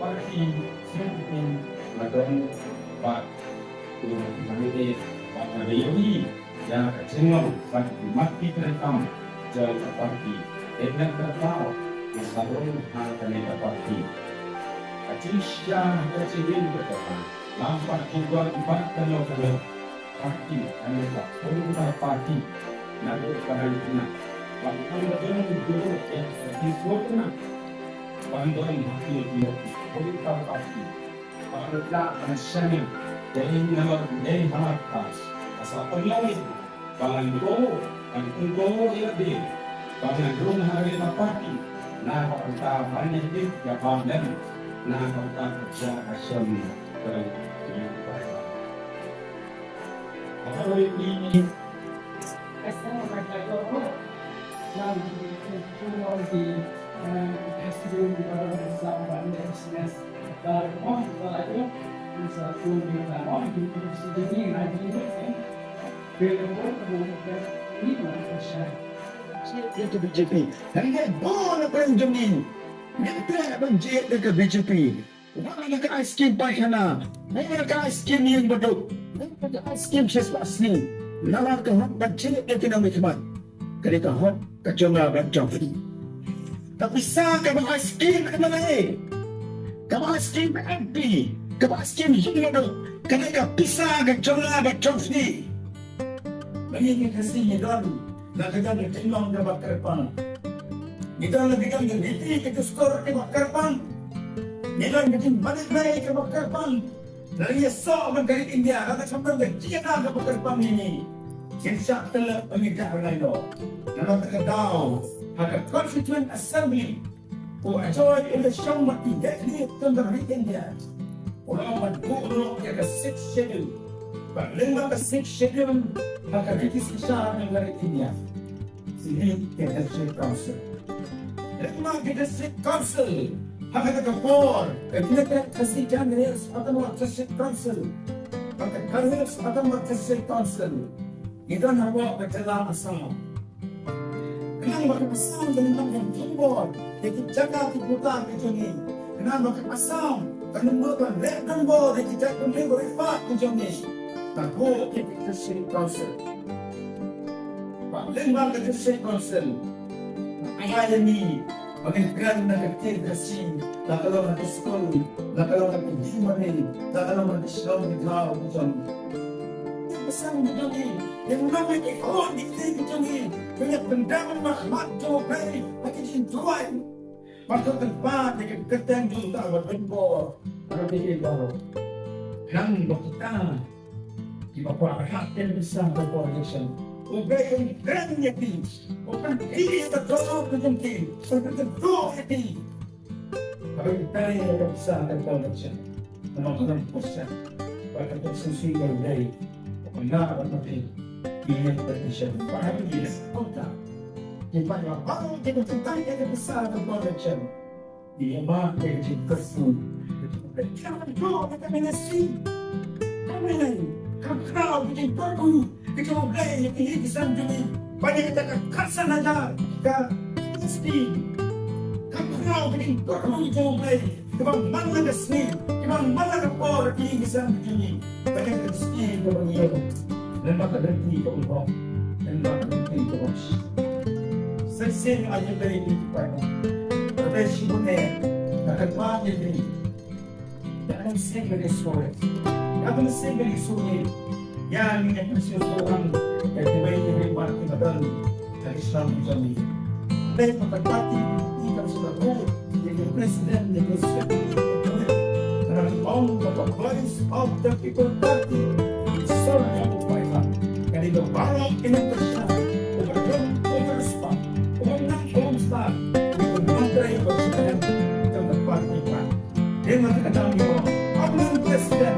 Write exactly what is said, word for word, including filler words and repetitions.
Party sien phi nga don bad u President bad nga ïohi ïa ka jinglong bad ki mat ki treikam jong ka party. Dei na kata ka daw nga sa rung ha kane ka party. Ka jingshisha ka jingim ka jong nga, nga pat ki don bad ka lok ka lok. Party, kane ka political party. Naduh ba dang khynnah, ba nga don burom ïa ka party shuwa khynnah. Ba nga don ha kine ki political party. Ba nga lah ban shaniah, dei na lor dei ha la ka pass. Ka sa pynlong ïa nga ba ngan kohnguh, ngan kohnguh ïa lade. Ba ngan rung ha kane ka party na ka bynta ban ïa ka parliament, na ka bynta ka jong ka shnong. Hangne bun na pdeng jong ngi ngim treh ban jied da ka B J P. Wat la ka ai skim paikana, wat la ka ai skim ïing baduk, wat la ka ai skim shispah sngi. Namar ka hok ban jied ïa ki nongmihkhmat ka dei ka hok ka jong nga bad jong phi. Ka pisa kaba ai skim M L A, kaba ai skim M P, kaba ai skim ïing baduk, ka dei ka pisa ka jong nga bad jong phi. Ba ngi ki Khasi ngi don la ka jong ka jinglong kaba kyrpang. Ngi don la ka jong ka riti ka dustur kaba kyrpang. Ngi don ka jingmane blei kaba kyrpang. Lada ngi ïasoh bad ka ri India, lada kam don ka jingïada kaba kyrpang ïa ngi, ngin shah tyllep ba ngi dah rngai noh. Namar kata ka daw ha ka Constituent Assembly, u Ajoy u la shong bad ki dehliet jong ka ri India. U la ong ban buh noh ïa ka Sixth Schedule. Bad lyngba ka Sixth Schedule ha ka riti synshar jong ka ri India, ki leit ki District Council. Lyngba ki District Council ha kata ka por, ka United Khasi Jaintia Hills Autonomous District Council bad ka Garo Hills Autonomous District Council, ngi don hapoh ka jylla Assam. Khnang ba ka Assam kan ym nang thombor ïa ki jaka ki puta ki jong ngi. Khnang ba ka Assam kan ym nang leh thombor ïa ki jaka ki puta ki jong ngi, ka buh ïa ka District Council. Bad lyngba ka District Council, ai ïa ngi ba ngin kren na ka ktien Khasi, la ka long ha ki skul, la ka long ha ki primary, la ka long ha ki shnong ki thaw ki jong ngi. Ki Assam ki jong ngi, ïa ngi long ïa ki khun ki kti ki jong ngi, ba ngin pyndem markhmat jong U Blei ha ki jingduwai. Bad to kyrpad ïa ka kyrteng jong uta uba don bor ha ryngkat baroh. Khnang ba kita kiba kwah ban hap ïa ka pisa ka por election, U Blei un kren ïa ki, un pynkhreh ïa ka dohnud ka jong ki, un pynkynduh ïa ki. Haba ki trei ïa ka pisa ka por election, namar ka long pisa, bad ka pisa shisha ka dei ba nga bad ma phi ngi ïeng petition, ba ha ngi ïeng kongkam. Ki paidbah baroh kiba tyntai ïa ka pisa ka por election, ngi ïa mad ïa ka jingkyrkhu. Ka jingkyrkhu ka ministry, ka ministry, ka khraw ka jingkyrkhu ka jong U Blei ïa ki ïing ki sem jong ngi. Ba ïa kata ka khatsan hajar ka ministry, ka khraw ka jingkyrkhu ka jong U Blei, kaba man la ka sngi, kaba man la ka por ha ki ïing ki sem jong ngi. Ba ïa ka sngi kaba ngi ïoh lem bad ka lynti kaba bymhok, lem bad ka lynti kaba bymhok. Sa shisien ai ïa U Blei ïa ki paidbah. Ka dei shibun eh ka kyrpad ïa U Blei. Ïa ka mynsiem ka dei sngewbha, ïa ka mynsiem ka dei sngewbha. Ïa ngi ïa ka mynsiem sngewbha ka dei ba ïa ki paidbah kiba don ha ki shnong ki jong ngi. Dei ba ka party ka sngewbha. Ïa ka president, ïa ka secretary, ka ong ba ka Voice of the People Party, sor jong u paidbah. Ka dei ba baroh ki nongkyrshan, uba don, uba respect, uba nang, uba stad, uba nang trei, uba sngewthuh jong ka party ka. Dei ma ka dang ïa u, ong u president,